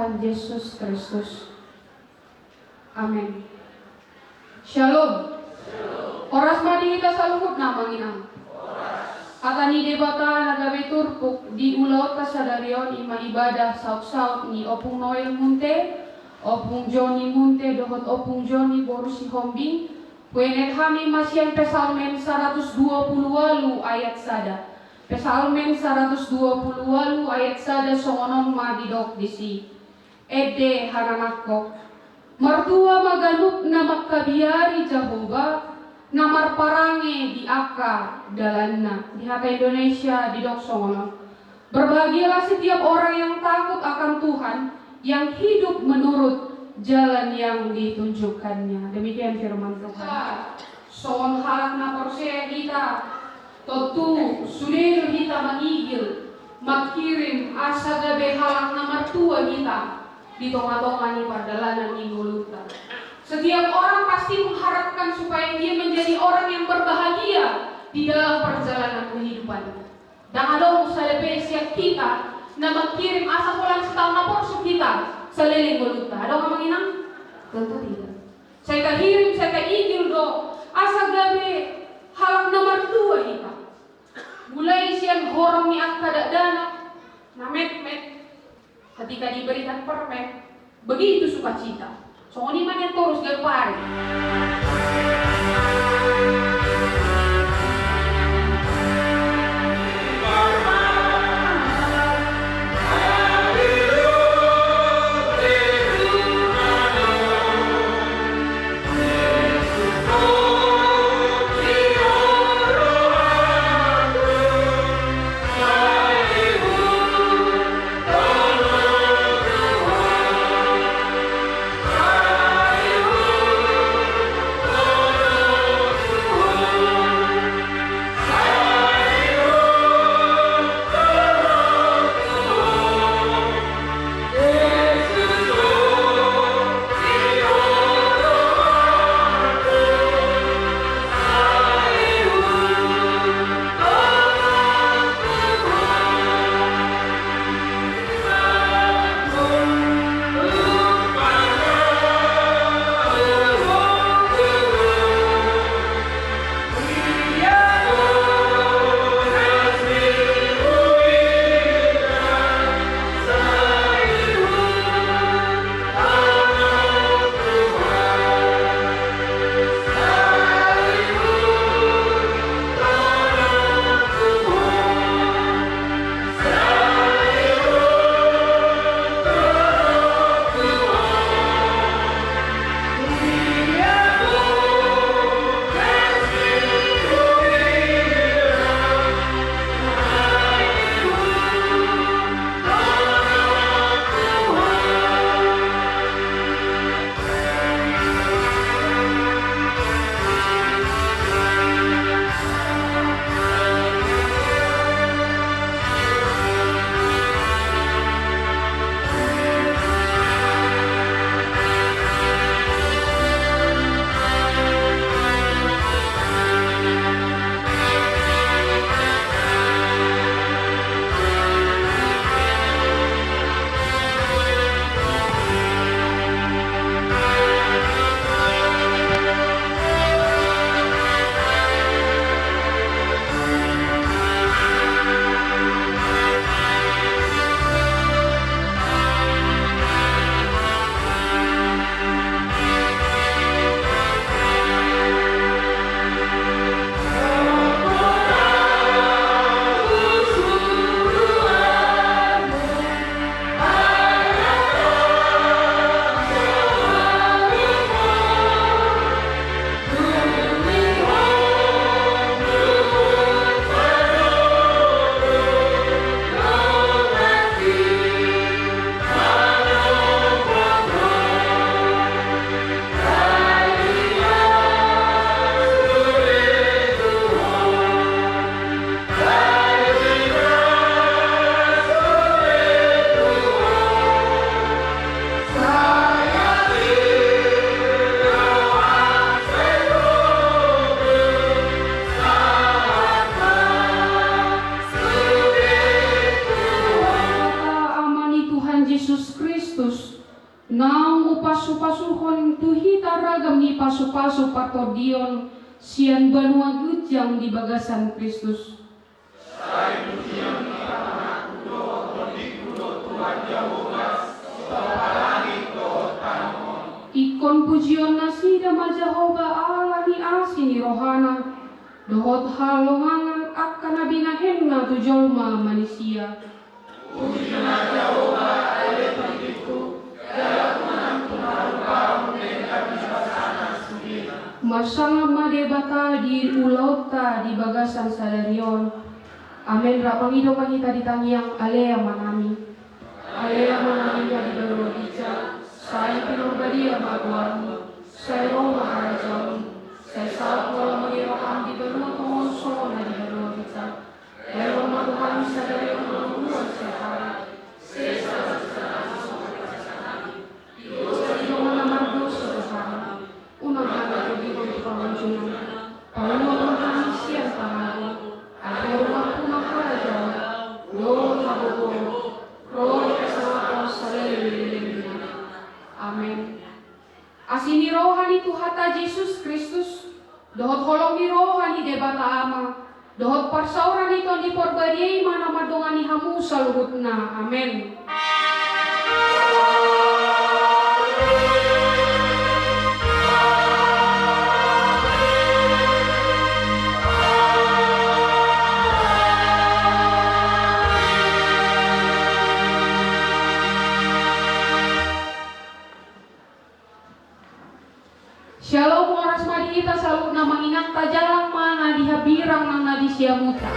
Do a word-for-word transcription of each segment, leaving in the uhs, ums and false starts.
Tuhan Jesus Kristus. Amen. Shalom. Horas ma di hita saluhutna, Amang Inang. Hata ni Debata na gabe turpuk di ulaonta sadari on i ma ibadah sautsaut ni Ompung Noel Munte, Ompung Joni Munte dohot Ompung Joni boru Sihombing. Huenet hami ma sian Psalmen saratus dua pulu ualu ayat sada. Psalmen saratus dua pulu ualu ayat sada songon on ma didok disi. Ende hananangkon, martua ma ganup na mangkabiari Jahowa, na marparange di angka dalanna. Di hata Indonesia didok songon on. Berbahagialah setiap orang yang takut akan Tuhan, yang hidup menurut jalan yang ditunjukkan-Nya. Demikian firman Tuhan. Songon halak na porsea hita, tontu sude do hita mangigil, mangkirim asa gabe halak na martua hita di tonga-tonga ni pardalanan ni ngolunta. Setiap orang pasti mengharapkan supaya dia menjadi orang yang berbahagia di dalam perjalanan kehidupan. Ndang adong sada pe sian hita na mangkirim asa holan sitaon na porsuk hita saleleng ngolunta. Adong, Amang Inang? Tontu tidak. Sai tahirim, sai taigil do asa gabe halak na martua hita. Mulai sian horong ni angka dakdanak na metmet, ketika diberikan permen, begitu sukacita. Songon i ma nian torus ganup ari. Kristus, naung hupasupasuhon tu hita ragam ni pasupasu partondion sian banua ginjang di bagasan Kristus. Sai pujion ni Amangku dohot Tondingku do Tuhan Jahowa, so palani dohot tano on. Ingkon pujion nasida ma Jahowa ala ni asi ni rohana, dohot halongangan angka na binahenna tu jolma manisia. Puji ma Jahowa, ale tondingku, jala unang tu halupaon denggan ni basana sude. Marsangap ma Debata di ulaonta di bagasan sadari on. Amen. Rap mangido ma hita di tangiang Ale Amanami. Ale Amanami na di banua ginjang, sai pinarbadia ma goarmu, sai ro ma harajaonmu, sai saut ma lomo ni roham di banua tonga on songon na di banua ginjang. Lehon ma tu hami sadari on hangoluan siapari. Sesa ma songon na mardosa do hami. Unang hami togihon tu pangunjunan. Palua ma hami sian pangago. Ai Ho do nampuna harajaon, dohot hagogoon, dohot hasangapon saleleng ni lelengna. Amen. Asi ni roha ni Tuhanta Jesus Kristus, dohot holong ni roha ni Debata Ama, dohot parsaoran ni Tondi Parbadia i ma na mandongani hamu saluhutna. Amen. Syalom, horas ma di hita saluhutna amang inang, tajalang ma na di hambirang nang na di siamunta.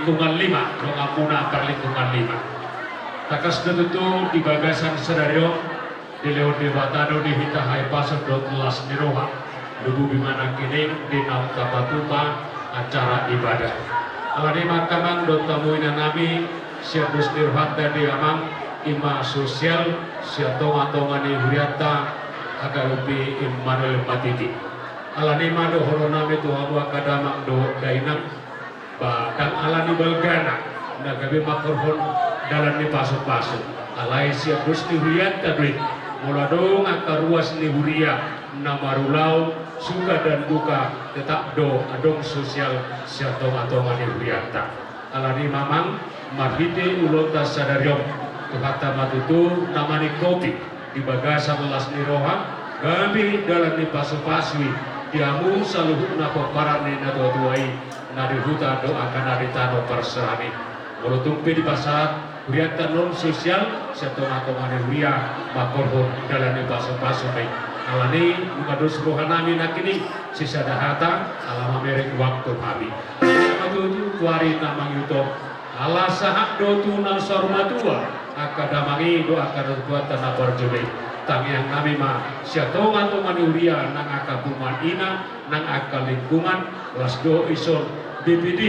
Lingkungan lima, donganmuna parlingkungan lima. Tangkas do tutu di bagasan sadari on, dilehon Debata do di hita hahipason dohot las ni roha, lumobi ma nangkining di naung tapatupa acara ibadah. Alani i ma angka amang dohot hamu inanami, sian dos ni rohanta di amang, i ma sosial sian tongatonga ni hurianta, H K B P Immanuel Matiti. Alani i ma dohononnami tu hamu angka damang dohot dainang, ba ndang alani balgana na gabe mangkorhon dalan ni pasupasu. Alai sian dos ni hurianta do i, molo adong angka ruas ni huria na marulaon, suka dan duka, tetap do adong sosial sian tongatonga ni hurianta. Alani i ma amang, marhite ulaonta sadari on, Tuhanta ma tutu na maningkopi di bagasan las ni roha, gabe dalan ni pasupasu i di hamu saluhutna pomparan ni natuatua i, na di huta dohot angka na di tano parserahan i. Molo tung pe dipasahat hurianta on sosial sian tongatonga ni huria, mangkorhon dalan ni pasupasu ma i. Alani i, nunga dos rohanami nangkining sisada hata, ala mamereng waktu hami. Matutu tu ari na mangihut on, ala sahat do tu na saur matua angka damang i dohot angka natuatuanta na parjolo i. Tangiangnami ma sian tongatonga ni huria, nang angka parumaen, nang angka lingkungan, laos dohot dison B P D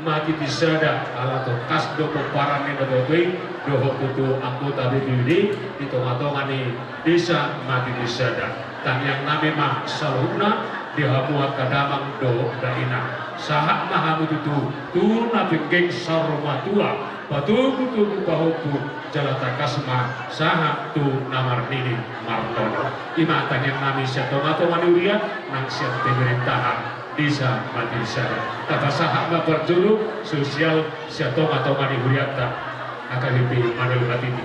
Matiti Sada, ala tongkas do pomparan ni natuatua i dohot tutu anggota B P D di tongatonga ni desa Matiti Sada. Tangiangnami ma saluhutna di hamu angka damang dohot dainang. Sahat ma hamu tutu tu na penggeng saur matua, patogutogu pahompu, jala tangkas ma sahat tu na marnini marnono. I ma tangiangnami sian tongatonga ni huria nang sian pemerintahan desa Matiti Sada. Tapasahat ma parjolo sosial sian tongatonga ni hurianta, H K B P Immanuel Matiti.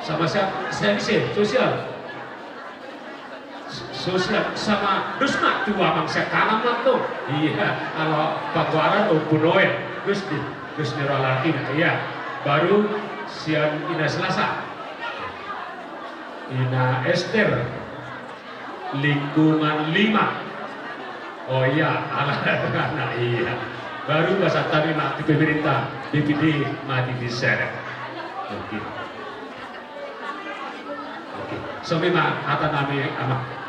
Sama sian, sian ise sosial? Sosial sama dos ma tu amang sian kanan ma tu. Iya, ala pagoaran Ompu Noel. Dos di, dos di roha laki na. Iya. Baru sian Ina Selasa. Ina Ester. Lingkungan lima. Oh iya, ala na iya. Baru pasahat hami ma tu pemerintah, B P D Matiti Sada. Oke. Oke, songon i ma hata nami, amang.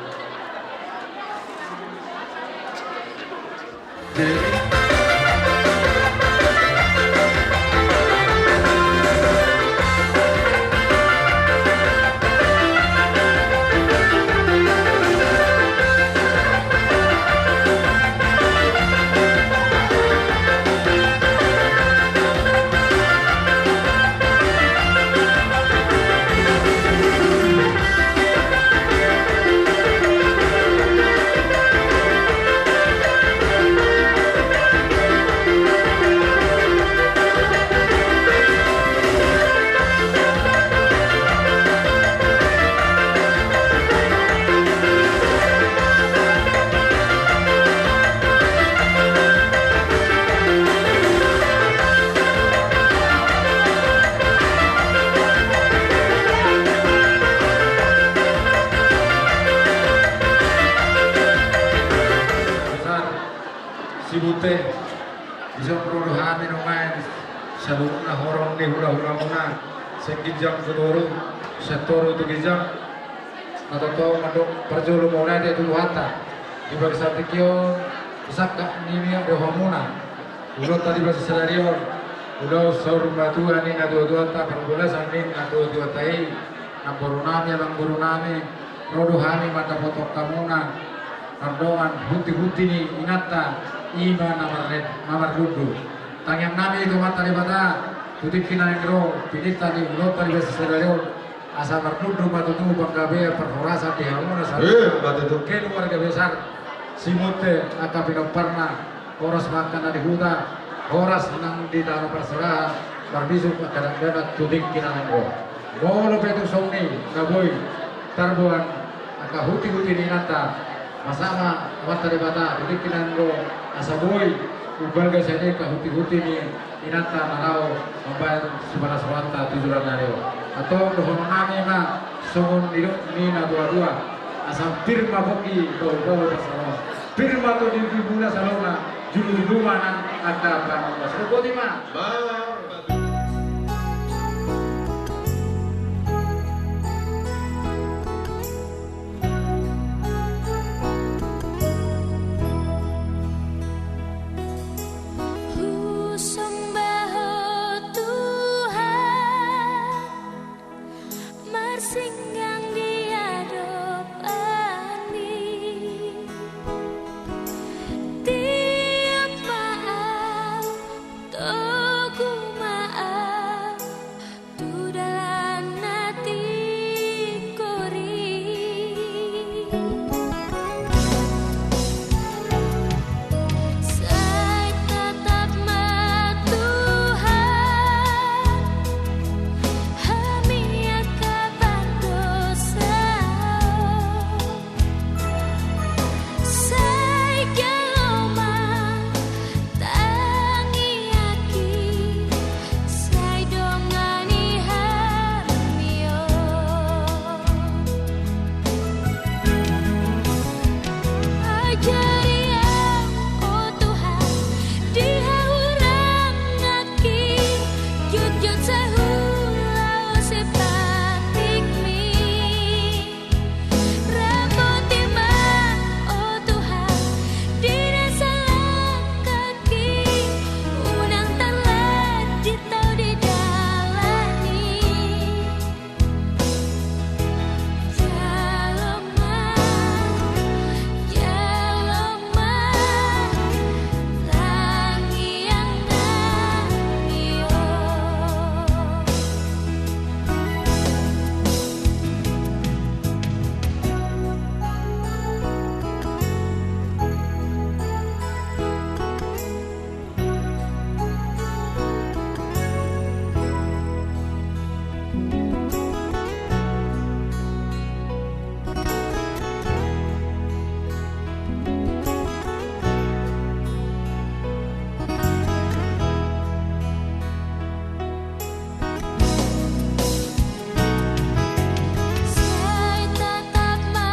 Besar, Sibute, dison ro do hami nuaeng, saluhutna horong ni hulahulamuna, sian ginjang tu toru, sian toru tu ginjang. Na tongtong mandok parjolo mauliate tu Tuhanta. Di bagasan tingki on, sangkap ni miak ni rohamuna. Ulaonta di bagasan sadari on, ulaon saur matua ni natuatuanta, parbalasan ni natuatuanta i, namboru nami, amangboru nami, ro do hami mandapothon hamuna, mardongan hunti-hunti ni inanta, i ma na marne-, na marnundu. Tangiang nami tu Amanta Debata, tu tingki na naeng ro, pinillit ni ulaonta di bagasan sadari on, asa marnundu ma tutu panggabean parhorasan di hamuna saluhutna. Eh, ma tutu. Keluarga besar Simunte, angka pinomparna, horas ma angka na di huta, horas nang di tano parserahan, marbisuk angka dakdanak tu tingki na naeng ro. Molo pe tung songon i na boi tarboan angka hunti-hunti ni inanta, pasahat ma Amanta Debata tu tingki na naeng ro, asa boi umbalga sian i angka hunti-hunti ni inanta na laho mambahen sipalas rohanta tu joloan ni ari on. Antong dohonon nami ma songon nidok ni natuatua, asa pir ma pongki, pahompu-pahompu pansalongan. Pir ma tondi-tondimuna saluhutna, julu-julu ma nang Angka pangupas. Reboti ma. Husomba Ho Tuhan, marsinggang di adopanMi. Tiop ma au, togu ma au, tu dalan na tingkori. Sai tatap ma Tuhan, hami angka pardosa. Sai jalo ma tangiangki, sai dongani hami on. Ajari au, o Tuhan, di hahuranganki, jotjot sahula ose patikMi. Ramoti ma, o Tuhan, di na salangkangki, unang tarlanjut au di dalan i. Jalo ma, jalo ma, tangiang nami on. Sai tatap ma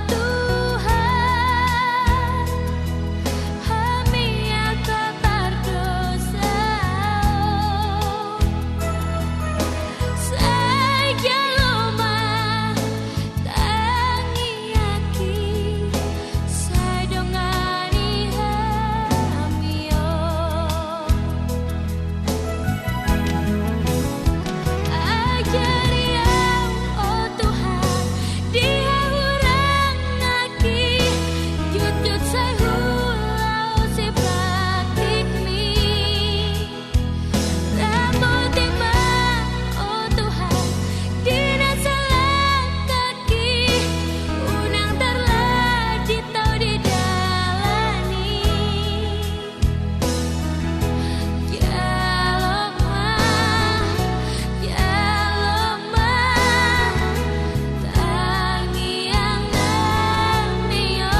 Tuhan, hami angka pardosa on. Sai jalo ma tangiangki, sai dongani hami on. Ajari au, o Tuhan, di hahuranganki, jotjot sahula ose patikMi. Ramoti ma, o Tuhan, di na salangkangki, unang tarlanjut au di dalan i. Jalo ma, jalo ma, tangiang nami on.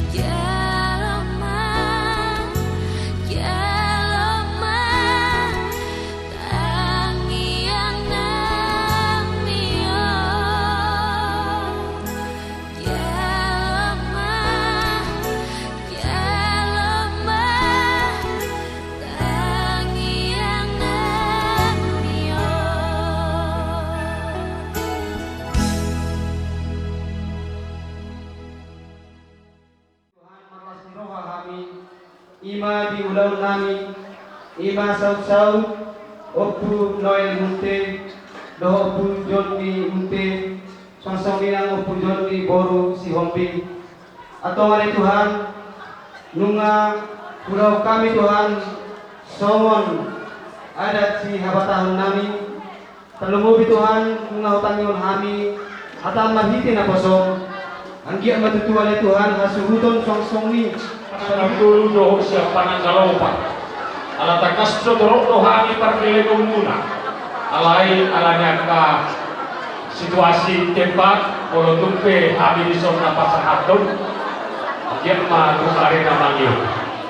Jalo ma, jalo ma, tangiang nami on. Jalo ma, jalo ma, tangiang nami on. Tuhan, marlas ni roha hami, i ma di ulaon nami, i ma saut-saut Ompu Noel Munte dohot Ompu Jonni Munte, songon i nang Ompu Jonni boru Sihombing. Antong ale Tuhan, nunga hulaon hami Tuhan songon adat sihabatahon nami, tarlumobi Tuhan, nunga hutangihon hami hataM marhite naposoM, anggiat ma tutu ale Tuhan hasuhuton songon i. Panangandolu dohot sian pananggalopan. Ala tangkas do torop do hami pargelegonmuna. Alai ala ni angka situasi tempat, molo tung pe hami dison na pasahathon, anggiat ma tu ari na mangihut.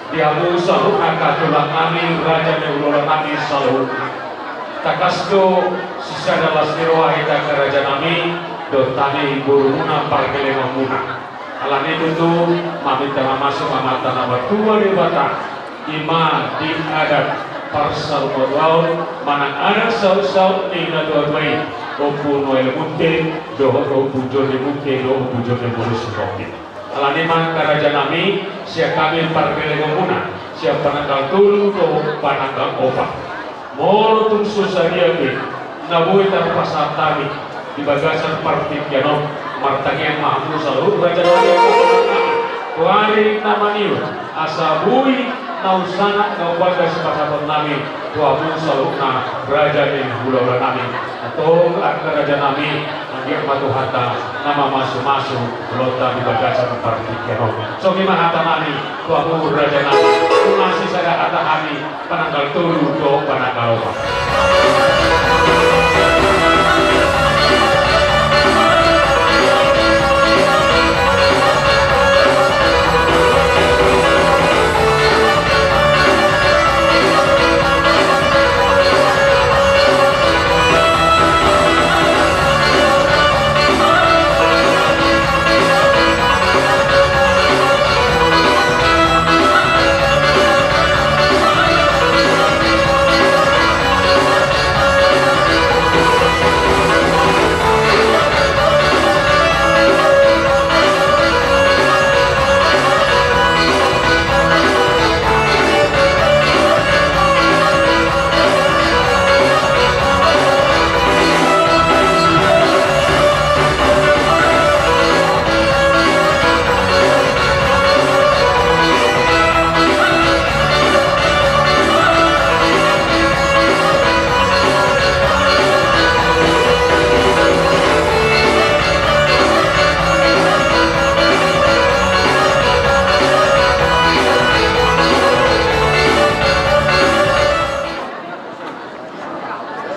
Di hamu saluhut angka tulang nami, raja ni hulahula nami saluhut. Tangkas do sisada las ni roha hita angka raja nami, dohot hami borumuna parkelengonmuna. Alani tutu, maminta ma muse tu Amanta na martua Debata, i ma di adat parsaurmatuaon manang adat sautsaut ni natuatua i, Ompu Noel Munthe dohot Ompu Joni Munthe dohot Ompu Joni Borus Rohit. Alani ma angka rajanami, sian hami parkelengonmuna, sian pananggal tolu dohot pananggal opat. Molo tung so sadia pe na boi tarpasahat hami di bagasan partingkian on, martangiang ma hamu saluhut rajanami tu ari na maniur, asa boi na usanak na umbagas pasahatonnami tu hamu saluhutna raja ni hulahula nami. Antong angka rajanami, anggiat ma Tuhanta na mamasumasu ulaonta di bagasan partingkian on. Songon i ma hatanami tu hamu rajanami. Masisada hata hami pananggal tolu dohot pananggal opat.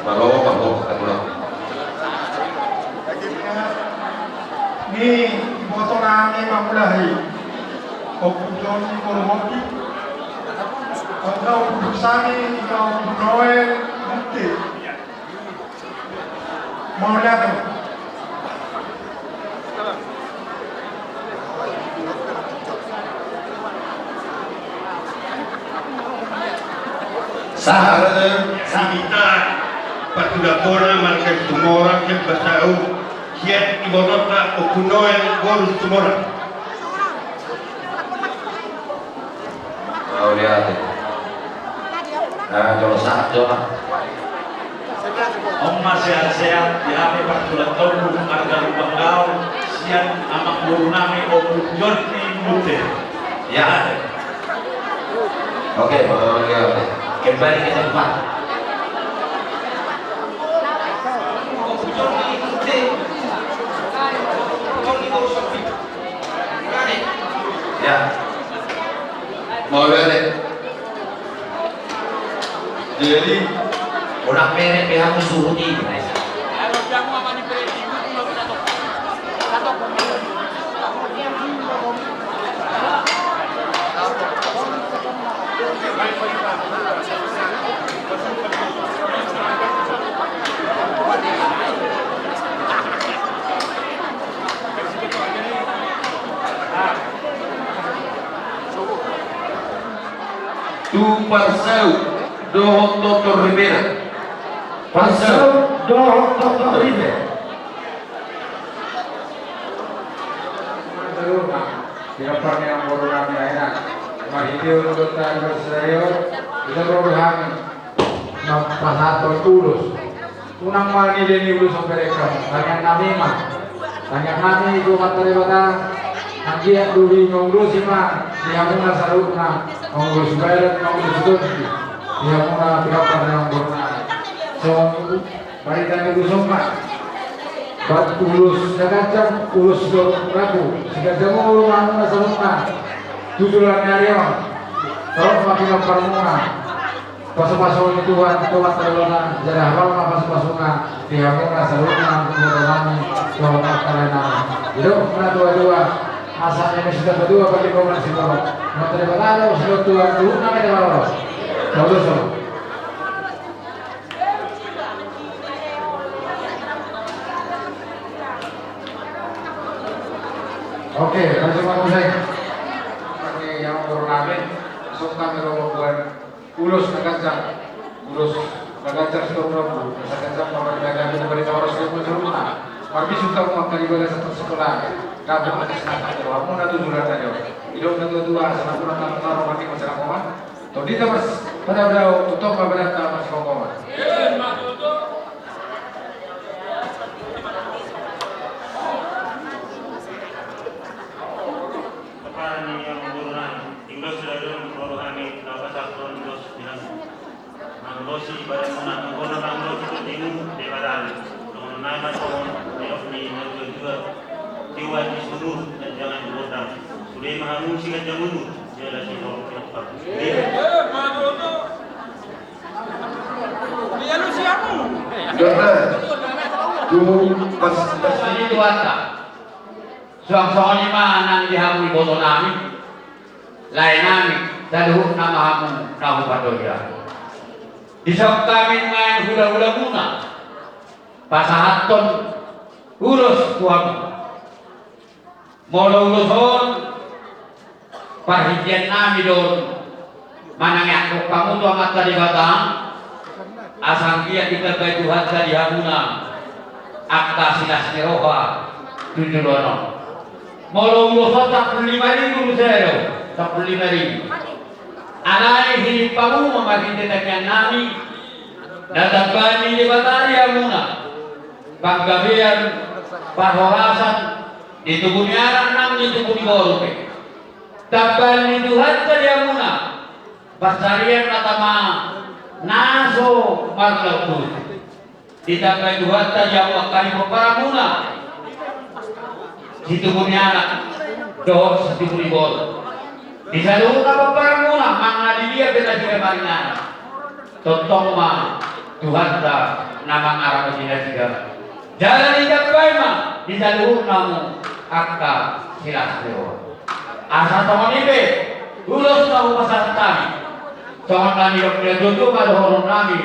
Malo, malo, malo. Ni, iboto nami mamulahi. Ompu Joni Borus Rohit. Angka ompu sami, angka Ompu Noel Munthe. Mauliate. Sahat, eh, samita, patulak bona marga Situmorang, sian Basau, sian ibotota Ompu Noel boru Situmorang. Mauliate. Ah, jolo sahat, jolo. On ma sehat-sehat di hami partulak tolu marga Lumbanggao, sian amangboru nami Ompu Joni Munthe. Ya. Oke, mauliate. Kembali ke tempat. Ompu Joni Munthe. Joni Munthe. Ya. Mauliate. Jadi, unang merek be hamu suhut i. Tu Parsau dohot Tontor Ripena. Parsau dohot Tontor Ripe. Di parniang boru nami aina. Marhite ulaonta di Parsau, ita boru nami. Mampasahat ulos. Unang ma nileni ulos on berek hamu. Tangiang nami ma. Tangiang nami tu Amanta Debata. Anggiat dung i maulosi ma di hamuna saluhutna. Maulosi badan, maulosi tondi. Di hamuna pinompar ni amangboru nami. So, barita ni ulos on ma. Bat ulos na ganjang, ulos do ragu. Siganjang umur ma hamuna saluhutna. Tu joloan ni ari on. Torop ma pinomparmuna. Pasupasu ni Tuhan, Tuhan Debata, jala halo ma pasupasuna di hamuna saluhutna, tu hamuna saluhutna. Didok natuatua, asa eme sitapatua, palimbangun siborok. Mauliate ma tu Tuhan, Tuhan nami na malo. Pauloso. Oke, langsung aku saya. Ini yang umur nabi, sok kami rombongan ulos na ganjang, ulos na ganjang sitorus rambu, na ganjang pamarga kami na berita horas dan masyarakat. Marbisuk tahu makan di bagasan sekolah, kamu ada senang hati rohamu na tujuran aja. Hidup na tua-tua, senang pula tangan taruh mati masyarakat. Tondinta mas, pada udah tutup ma berata mas kongkongan. Kepada ni yang guru nami, ingkon sudah dulu guru kami, lapas akron dos bilang. Manggosi badan muna, manggono manggosi tu timu, Debata ni. Tongol nama tongol, meok ni, na dua-dua. Tiwa di suruh, dan jangan digodang. Sudah mahamu si gajah mundur. Dokter, tu pas, pas ini tu ata. Suang songon i ma nang di hamu iboto nami, lae nami, saluhutna ma hamu na hupadoja. Dison hami nuaeng hula-hula muna, pasahathon ulos tu hamu. Molo ulos on, parhitean nami do on manangiangkon hamu tu Amanta Debata, asa anggiat ditambai Tuhanta di hamuna angka silas ni roha tu joloan on. Molo ulos on sampulu lima ribu muse do, sampulu lima ribu. Alai hirim hamu ma marhite tangiang nami, na tambahan ni Debata di hamuna panggabean, parhorasan, di tubu ni anak nang di tubu ni boru pe. Tambahan ni Tuhanta di hamuna, pansarian na tama na so marlaok tubu. Ditambai Tuhanta di hamu angka ni pomparanmuna, situbu ni anak dohot situbu ni boru. Di saluhutna pomparanmuna, manang na di dia pe nasida maringanan, tongtong ma Tuhanta na mangaramoti nasida. Jala ditambai ma di saluhutna hamu angka silas ni roha. Asa songon i pe ulos na hupasahat hami, songon na nidok ni natuatua ma dohonon nami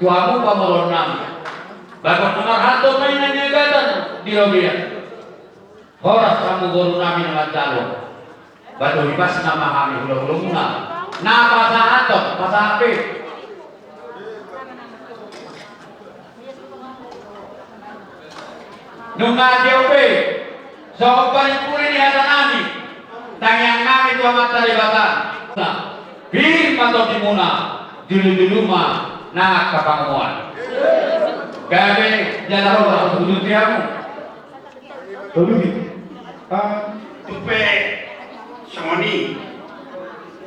tu hamu pamoruon nami. Bagot na marhalto ma inna ni agatan di robean. Horas hamu boru nami na manjalo. Batu hibasna ma hami hulahulamuna na pasahathon, pasahat pe. Nunga tio pe songon panimpuli ni hata nami, tangiang nami tu Amanta Debata. Nah, pir ma tondimuna, julu-julu ma na angka pangomoan. Gabe jala horas, uduti hamu. Tolu di. Ah, tupe songon i.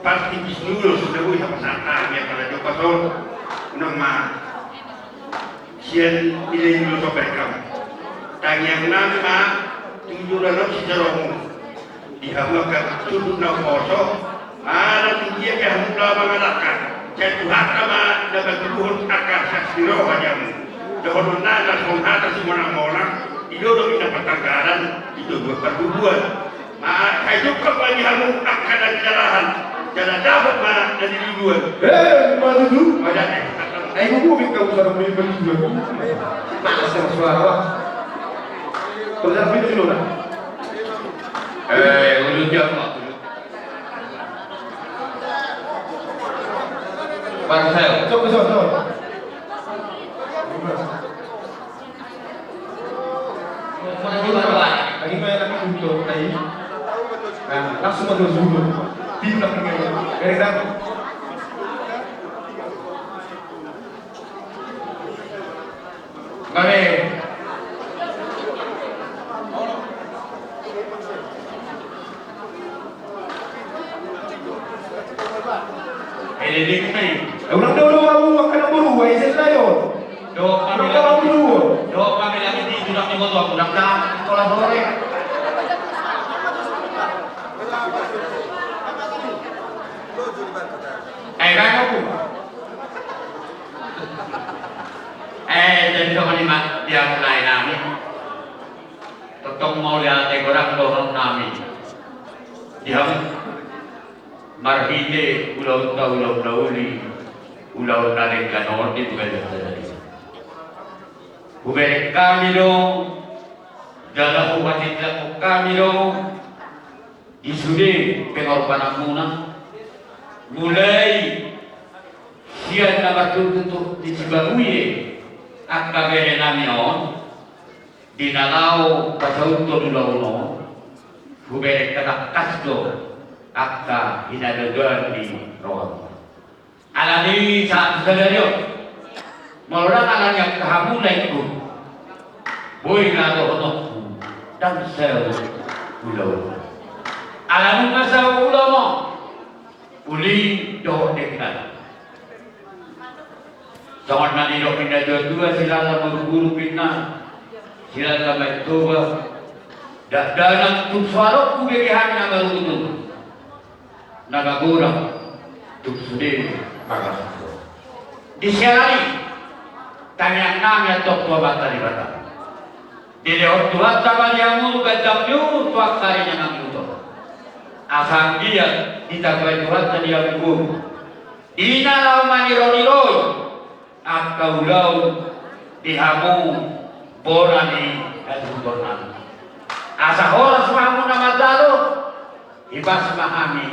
Pasti bisnu lo sudah gue sama sama dia pada jumpa sol. Unang ma sian nilai dulu sampai kamu. Tangiang nami ma tujuh dalam si jeromu. Di hamu angka tujuh na poso. Ala tu dia ke hamu na mangalangka. Jatuh hata ma na batubuhon angka saksi roha jamu. Dohonon na na songon hata si monang-monang. Di dodok ina patanggaran. Di dodok parbubuan. Ma, sai jungkap ma di hamu angka na di dalahan, jala dapot ma na di luluan. Eh, ma tutu. Pada, eh. Ai hububi kau sarung ni beli dua. Mana sih suara, Pak? Kerja apa itu, Nona? Eh, udah jam, Pak. Pak, saya. Sok, sok, sok. Tadi main lagi untuk tadi. Nah, langsung masuk dulu. Tim lagi main. Garis dapat. Gabe. Ele dek pe. Eh, ulang dulu, ulang dulu, ulang dulu, ulang dulu. Dohot kami lagi, dohot kami lagi di sudah di motor, mudah-mudahan sekolah sore. Eh, kan aku. Eh, jadi songon i ma dia mulai nami. Tongtong mauliate godang dohonon nami. Di hamu. Marhite ulaonta ulaon na uli, ulaon na denggan on di bulan jatjat. Hubereng hami do, jala hupatinjak hami do, Di sude pengorbananmuna, mulai sian na martuturuk di Sibabuye angka berenami on, di na laho pasauthon ulaon on, hubereng hatangkas do angka hinadodoan ni rohamuna. Alani sahat tu sadari on, molo ndang alani angka hamu laengku, boi na dohononku, ndang saut ulaon. Ala nunga saut ulaon, uli dohot denggan. Songon na nidok ni natuatua, silala murukuru pinna, silala main Toba, dakdanak tung so adong hubege hami na marungutungut, na magodang tung sude marlas. Di siala ni i, tangiang nami antong tu Amanta Debata, dilehon Tuhanta ma di hamu ganjang ni umur tu angka ari na mangihut on. Asa anggiat ditambai Tuhanta di hamu gogo, di na laho mangiroiroi angka ulaon di hamu bona ni hatubuton nami. Asa horas ma hamu na manjalo, hipas ma hami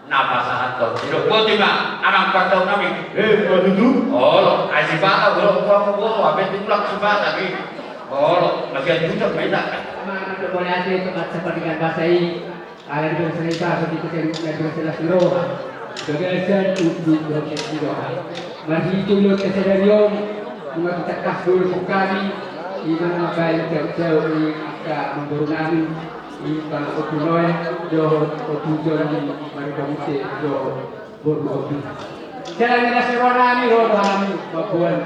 na pasahathon. Didok boti ma amang pantaon nami. Eh, patutu. Olo, ai sipata, olo, tua mo boro, ape tu tulang sipata, bi. Olo, masian tutak ma ita. Mana do boleh ate, tempat seperti kan bahasa i. Ala ni bangsa na ipaso di keseluruhan na bangsa na siroha. Bagasan untuk bangsa siroha. Marhite ulaon na sadari on, nunga tatangkas do dohot hami, i ma na mambahen sautsaut ni angka amangboru nami, i ma Ompu Noel, dohot Ompu Joni Marga Mute, dohot boru Ompu. Siala ni las ni roha nami, ro do hami mamboan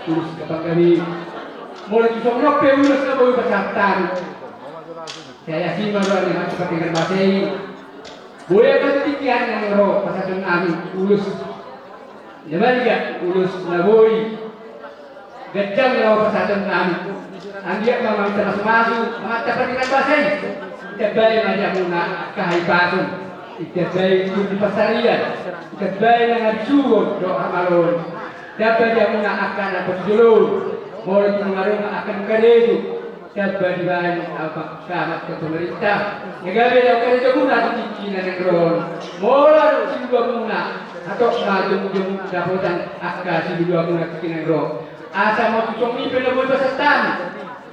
ulos na panggabean. Molo tung songon on pe ulos na boi pasahat hami, sai asi ma roha ni hami tu pardenggan basa i. Boi angka tingki ari na ro pasahaton nami ulos na baliga, ulos na boi ganjang na ro pasahaton nami. Anggiat ma maminta masumasu amanta pardenggan basa i. Ditambai ma di hamuna angka hahipason, ditambai tu di pansarian, ditambai nang habisuhon dohot hamaloon. Tamba di hamuna angka na patujoloon, molo tung adong angka na karejo, tamba dibahen angka amanta pamarenta na gabe laho karejo muna tu tingki na naeng ro on. Molo adong siluluanmuna, hatop ma jomujomu dapotan angka siluluanmuna tingki na naeng ro on. Asa molo tung songon i pe na boi pasahat hami,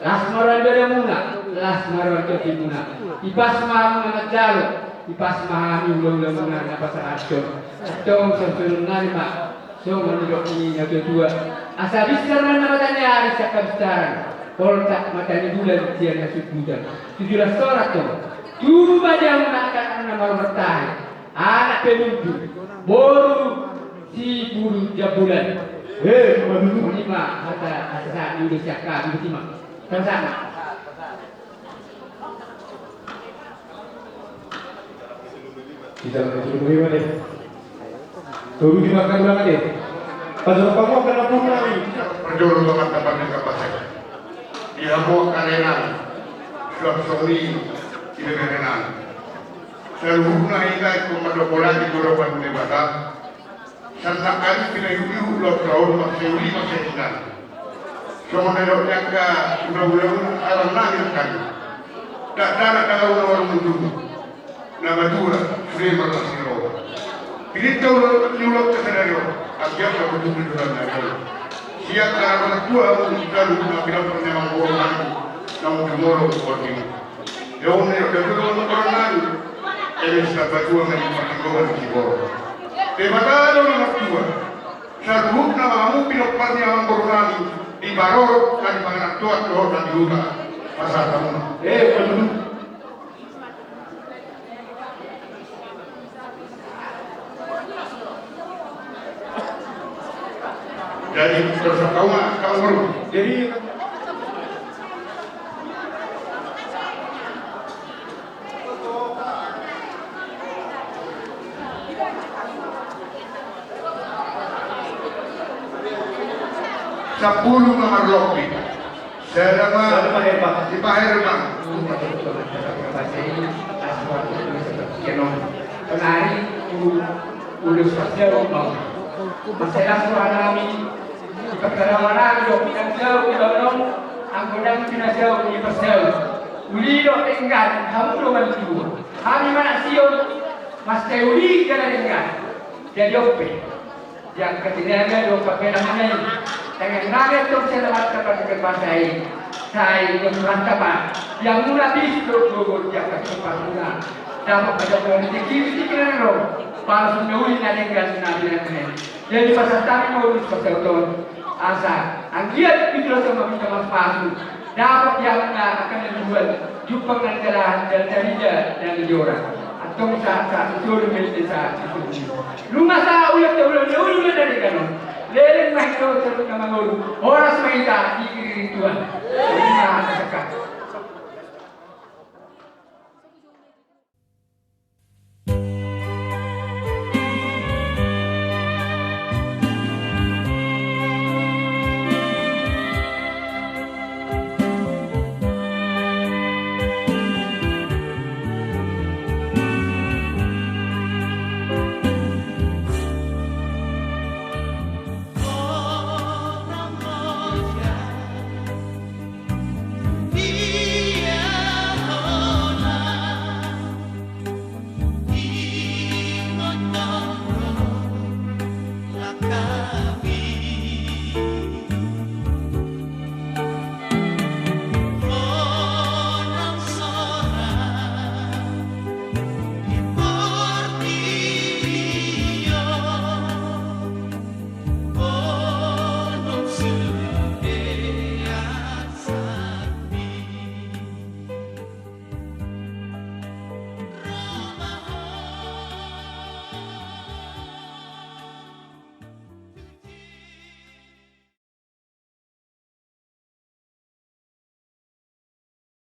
las ma roha ni badanmuna, las ma roha ni tondi muna. Hipas ma hamu na manjalo, hipas ma hami hulahula muna na pasahathon. Antong songon i ma, songon nidok ni natuatua. Asa binsar ma na mata ni ari sian habinsaran, poltak mata ni bulan sian hasungkutan. Tujuh las sorat do. Tubu ma di hamuna angka na marumah tahe, anak pe muncul, boru si puru jambulan. Eh, ma tutu. Songon i ma hata, hata sahat ni ulos sian hami, botima. Sama-sama. Kita mencoba bagaimana? Tolu di makan ulang deh. Pas orang kamu akan ampun lagi. Perjolo banget dapat dekat pasar. Di hamu angka renan, suang songi, di renan. Saluhutna hita ikut mendokolaki goroban Debata. Sannari pinaihut-ihut ulaonta on, mansai uli mansai hinan. Songon na nidok ni angka hulahula on, alang nami nangkin. Dakdanak na laho na marungutungut, na matua sude marlas ni roha. Pinangido ulaonta sadari on, anggiat na martubu di ulaon na on. Sian na martua hamu, di talu na pinapar ni amangboru nami, naung jumolo tu portibi. Dia on na nidok ni hulahula on, eme sitabatua na di partinggongan di siboro. Debata do na martua. Saluhutna ma hamu pinompar ni amangboru nami, di parorot na di panganan toan dohot na di huta. Pasahat hamu. Eh, betul. Jadi, terus kau mah, kau baru. Jadi, sampulu ma marlobi. Sada ma. Sada ma, Herman. Dipaherman. Sonari ulos parjalo ma. Mansai las roha nami. Di parjaloan nami do pinanjalo di babanon. Anggo ndang pinanjalo di parjalo. Uli do denggan, hamu do matua. Hami manat sihol, mansai uli jala denggan. Jadi on pe, di angka sinaga dohot pambahenan muna i, tangiang nami antong sian Amanta Pardenggan Basa i, sai dohot Tuhanta ma, di angka muna bis dohot gogo di angka sipasahat muna. Dapot ma jala rezeki, rezeki na ro, pasu na uli na denggan na binahen. Jadi pasahat hami ma ulos pasahaton, asa anggiat di joloan on ma hita marpasu, dapot di angka na denggan, jumpang na nidalahan jala tarida na nidorang. Antong sahat-sahat ni solu ma i, sahat ni solu. Nunga sahat ulos, ulos, ulos na denggan on. Leleng ma hita saluhutna mangolu. Horas ma hita di